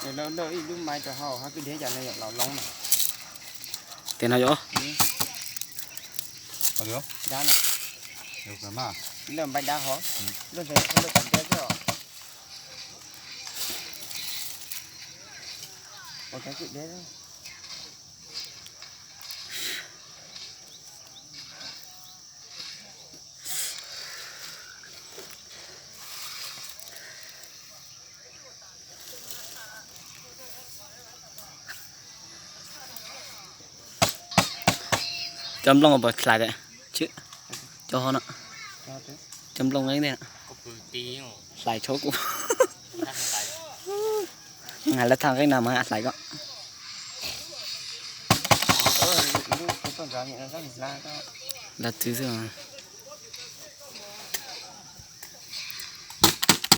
Lawv ib lub maiv rau hauv hab kwj deb cas no yom, los loob na. Tias no yom. Dab na. Lawv maiv dab hov. Lub ntawd lub tom ntej xwb os. Ua kwj deb. Cov nplooj puas hlais, cov hov no, cov nplooj nqeeb ntag, hlais tshauv kuv. Hais lawv thaaj nqeeb no mas hlais koj. Lawv twv xwb.